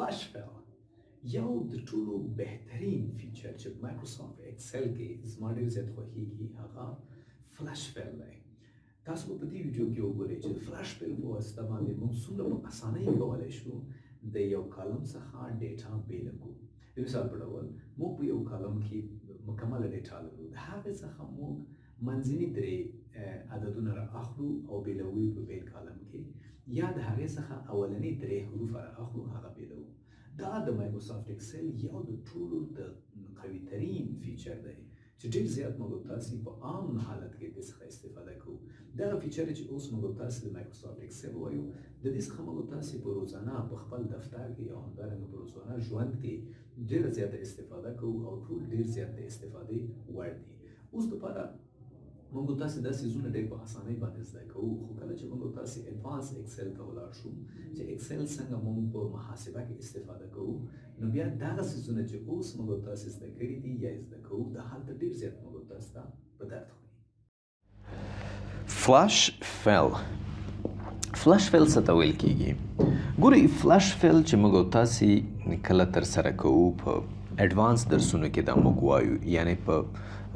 Flash Fill یو د ټولو بهترین feature چې په مایکروسافټ ایکسل کې زما ډیر زیات خوښیږي، هغه Flash Fill دی. تاسو به په دې ویډیو کې وګورئ چې د Flash Fill په واسطه باندې موږ څومره په اسانۍ کولی شو د یو column څخه data بیله کړو. د مثال په ډول، موږ په یو column کې مکمله data لرو، د هغې څخه موږ منځني درې عددونه را اخلو او بیلوو په بیل column کې، یا د هغې څخه اولني درې حروف را اخلو، هغه بیلوو. دا د مایکروسافټ ایکسل یو د ټولو د قوي ترین feature دی چې ډیر زیات موږ تاسو په عام حالت کې د څخه استفاده کوو. دغه feature چې اوس موږ تاسو د مایکروسافټ ایکسل وایو، د دې څخه موږ تاسو په روزانه په خپل دفتر کې او همدارنګه په روزانه ژوند کې ډیره زیاته استفاده کوو او ټول ډیر زیات د استفادې وړ دي. اوس دپاره موږ تاسو دا څیزونه ډېر په اسانۍ باندې زده کوو، خو کله چې موږ تاسو advance Excel ته ولاړ شو چې ایکسل څنګه موږ په محاسبه کې استفاده کوو، نو بیا دغه څیزونه چې اوس موږ تاسو زده کړي دي یا زده کوو، دا هلته ډېر زیات موږ تاسو ته په درد خوري. Flash Fill. Flash Fill څه ته ویل کیږي؟ ګورئ، Flash Fill چې موږ تاسو کله ترسره کوو په advance درسونو کې، دا موږ وایو، یعنی په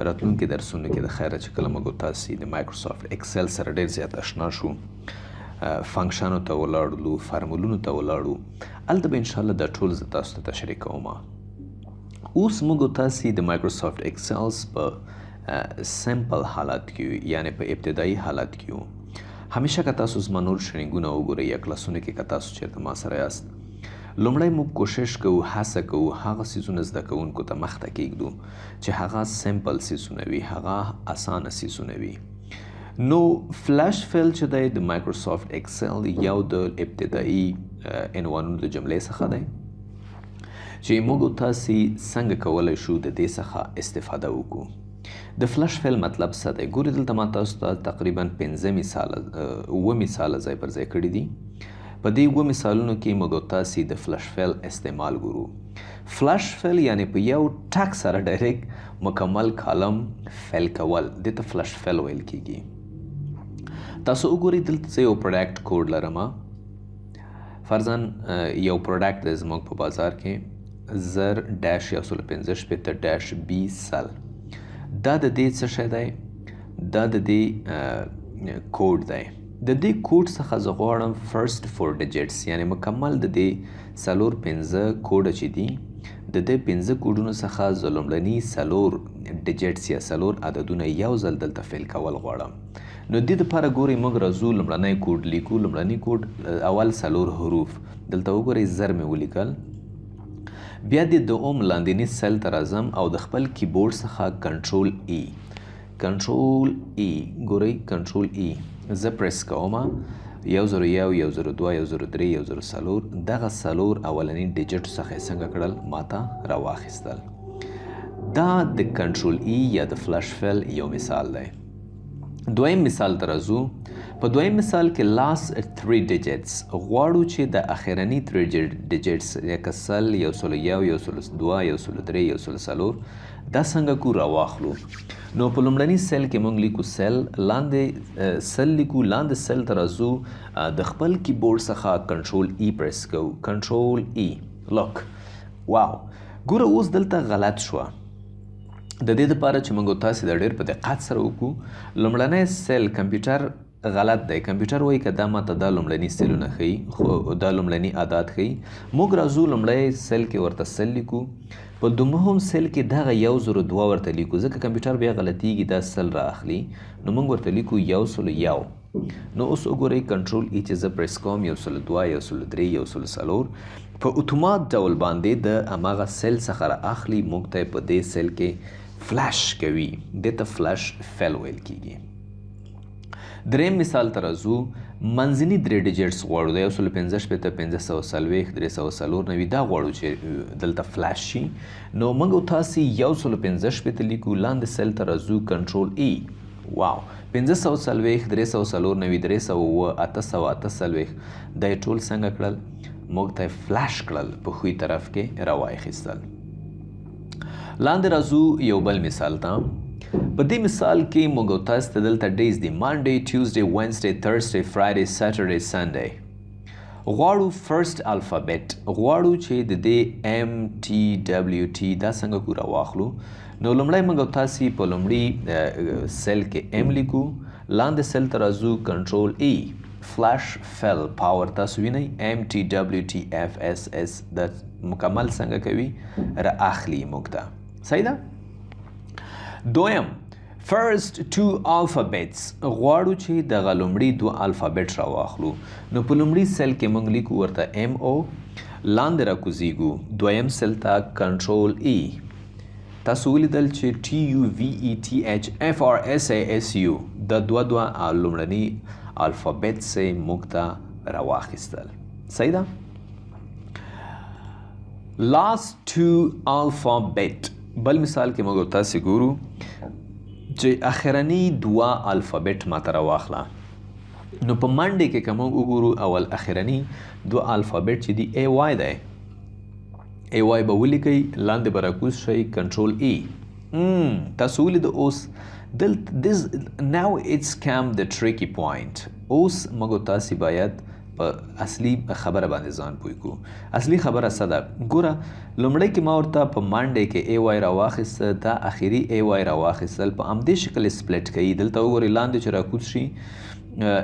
راتلونکي درسونو کې د خیره چې کله موږ تاسو د مایکروسافټ ایکسل سره ډیر زیات آشنا شو، function و ته ولاړلو، فارمولونو ته ولاړو، هلته به انشاءالله دا ټول زه تاسو ته تشریح کوم. اوس موږ تاسو د مایکروسافټ ایکسل په simple حالت کې، یعنی په ابتدایي حالت کې یو. همیشه که تاسو زما نور training ونه وګورئ یا کلاسونو کې که تاسو چېرته ما سره یاست، لومړی موږ کوشش کوو، هڅه کوو، هغه څیزونه زده کوونکو ته مخته کېږدو چې هغه simple څیزونه وي، هغه اسانه څیزونه وي. نو Flash Fill چې دی، د مایکروسافټ ایکسل یو د ابتدایي عنوانونو د جملې څخه دی چې موږ تاسو څنګه کولی شو د دې څخه استفاده وکړو. د Flash Fill مطلب څه دی؟ ګوري، دلته ما تاسو ته تقریبا پنځه مثاله، اووه مثاله ځای پر ځای کړي دي. په دې اووه مثالونو کې موږ تاسو د Flash Fill استعمال ګورو. Flash Fill یعنی په یو ټک سره direct مکمل column fill کول، دې ته Flash Fill ویل کیږي. تاسو وګورئ، دلته زه یو product code لرم. فرضاً یو product دی زموږ په بازار کې، 1000-165-B100. دا د دې څه شی دی؟ دا د دې کوډ دی. د دې کوډ څخه زه غواړم first four digits، یعنی مکمل د دې څلور پنځه کوډ چې دي، د دې پنځه کوډونو څخه زه لومړني څلور digits یا څلور عددونه یو ځل دلته fill کول غواړم. نو دې دپاره ګورئ، موږ راځو، لومړنی کوډ لیکو، لومړني کوډ اول څلور حروف. دلته وګورئ، 1000 مې ولیکل. بیا د دوم لاندیني cell ته راځم او د خپل کیبورډ څخه Control E، Control E، ګورئ، Control E زه پریس کوم. 101، 102، 103، 104، دغه څلور اولني digit څخه یې څنګه کړل؟ ماته راواخیستل. دا د Control E یا د Flash Fill یو مثال دی. دویم مثال ته راځو. په دویم مثال کې last 3 digits غواړو، چې د اخرني 3 digits لکه 100، 101، 102، 103، 104، دا څنګه کو راواخلو. نو په لومړني cell کې موږ لیکو 100، لاندې 100 لیکو، لاندې cell ته راځو، د خپل کیبورډ څخه Control E press کوو. Control E، look، wow، ګوره، اوس دلته غلط شوه. د دې لپاره چې موږ تاسو د ډېر په دقت سره وکړو، لومړنی cell کمپیوټر غلط دی. کمپیوټر وایي که دا ماته دا لومړني cell ونه ښیي، خو دا لومړني اعداد ښیي. موږ راځو، لومړی cell کې ورته 100 لیکو، په دوهم cell کې دغه 102 ورته لیکو، ځکه کمپیوټر بیا غلطیږي، دا 100 را اخلي. نو موږ ورته لیکو 101. نو اوس وګورئ، Control E چې زه پریس کوم، 102، 103، 104 په اتومات ډول باندې د هماغه cell څخه را اخلي، موږ ته په دې cell کې فلش کوي. دې ته Flash Fill ویل کیږي. دریم مثال ته راځو. منځني درې digits غواړو، د 165، 540، 394، دا غواړو چې دلته فلش شي. نو موږ تاسو 165 لیکو، لاندې cell ته راځو، Control E، wow، 540، 394، 307، 848، دا یې ټول څنګه کړل؟ موږ ته فلش کړل، په ښوی طرف کې راواخیستل. لاندې راځو یو بل مثال ته. په دې مثال کې موږ تاسو ته دلته days دي: Monday، Tuesday، Wednesday، Thursday، Friday، Saturday، Sunday. غواړو فرست الفابت، غواړو چې د دې ایم ټي ډبلیو ټي دا څنګه کو راواخلو. نو لومړی موږ تاسو په لومړي cell کې M لیکو، لاندې cell ته راځو، کنټرول ای، flash fill power تاسو وینئ، ایم ټي ډبلیو ټي اف اس اس دا مکمل څنګه کوي را اخلي موږ ته. صحیح ده. دویم، first two alphabets، غواړو چې دغه لومړي دوه الفابت راواخلو. نو په لومړي cell کې موږ لیکو ورته M O، لاندې راکوزیږو دویم cell ته، کنټرول ای. تاسو ولیدل چې ټي یو وی ای ټي ایچ اف آر اس ای اس یو، دا دوه دوه لومړني alphabets یې موږ ته راواخیستل. صحیح ده. Last two alphabet، بل مثال کې موږ تاسو ګورو چې اخرنی دوه الفابت ما ته راواخله. نو په منډې کې که موږ وګورو، اول اخرنی دوه الفابت چې دی ای وای دی، ای وای به ولیکئ، لاندې به راکوز شئ، کنټرول ای. تاسو ولید اوس دلته، this now it's come the tricky point. اوس موږ تاسو باید په اصلي خبره باندې ځان پوه کړو. اصلي خبره څه ده؟ ګوره، لومړی کې ما ورته په منډې کې ای وای راواخیسته، دا اخري ای وای راواخیستل، په همدې شکل split کوي. دلته وګورئ، لاندې چې راکوز شي،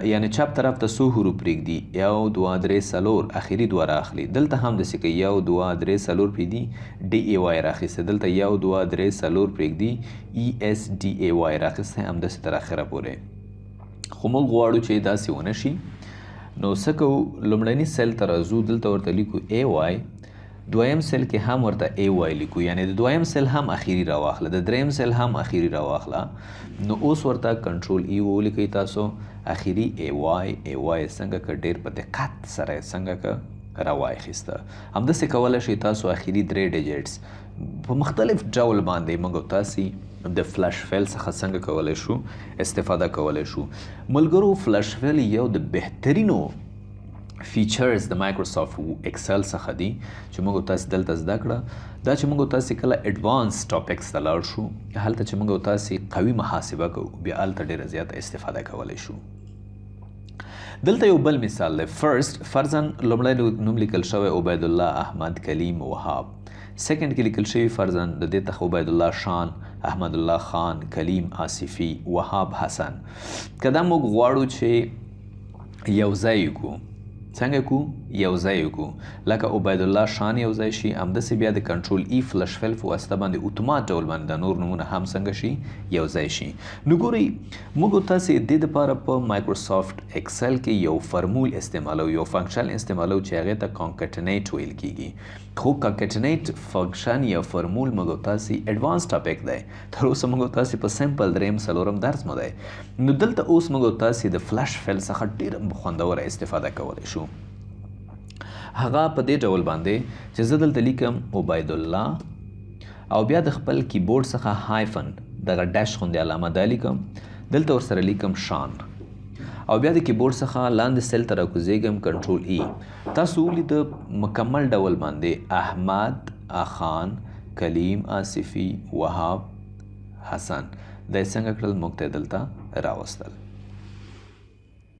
یعنی چپ طرف ته څو حروف پرېږدي؟ یو، دوه، درې، څلور، اخري دوه رااخلي. دلته هم داسې کوي، یو، دوه، درې، څلور پرېږدي، ډي ای وای راخیسته. دلته یو، دوه، درې، څلور پرېږدي، ای اس ډي ای وای راخیسته، همداسې تر اخره پورې. خو موږ غواړو چې داسې ونه شي. نو څه کوو؟ لومړني cell ته راځو، دلته ورته لیکو ای وای، دویم cell کې هم ورته ای وای لیکو، یعنی د دویم cell هم اخیری راواخله، د دریم cell هم اخیری راواخله. نو اوس ورته کنټرول ای ولیکئ تاسو، اخیری ای وای، ای وای څنګه که ډیر په دقت سره یې څنګه که راواخیسته. همداسې کولی شئ تاسو اخیری درې digits په مختلف ډول باندې موږ تاسو د flash fill څخه څنګه کولی شو استفاده کولی شو. ملګرو، flash fill یو د بهترینو features د مایکروسافټ ایکسل څخه دی چې موږ تاسو دلته زده کړه. دا چې موږ تاسو کله advance topics ته لاړ شو، هلته چې موږ تاسو قوي محاسبه کوو، بیا هلته ډیره زیاته استفاده کولی شو. دلته یو بل مثال دی. فرست فرضاً لومړی نوم لیکل شوی عبید الله احمد کلیم وهاب، second کې لیکل شوی فرضاً د دې څخه عبید الله شان، احمد الله خان، کلیم آصفي، وهاب حسن. که دا موږ غواړو چې یو ځای یې کړو، څنګه کو یو ځای یې کړو؟ لکه عبید الله شان یو ځای شي، همداسې بیا د کنټرول ای flash fill په واسطه باندې اتومات ډول باندې د نور نومونه هم څنګه شي یو ځای شي. نو ګورئ، موږ تاسې دې دپاره په مایکروسافټ ایکسل کې یو فرمول استعمالو، یو function استعمالو چې هغې ته concatenate ویل کیږي. خو concatenate function یا فرمول موږ تاسې advance topic دی، تر اوسه موږ تاسې په simple دریم څلورم درس مو دی. نو دلته اوس موږ تاسې د flash fill څخه ډېره خوندوره استفاده کولی شو. هغه په دې ډول باندې چې زه دلته لیکم عبید الله او بیا د خپل کیبورډ څخه hyphen، دغه dash غوندې علامه دا لیکم، دلته ورسره لیکم شان، او بیا د کیبورډ څخه لاندې cell ته راکوزیږم، کنټرول ای. تاسو ولید مکمل ډول باندې احمد خان، کلیم آصفي، وهاب حسن، دا یې څنګه کړل موږ ته دلته راوستل.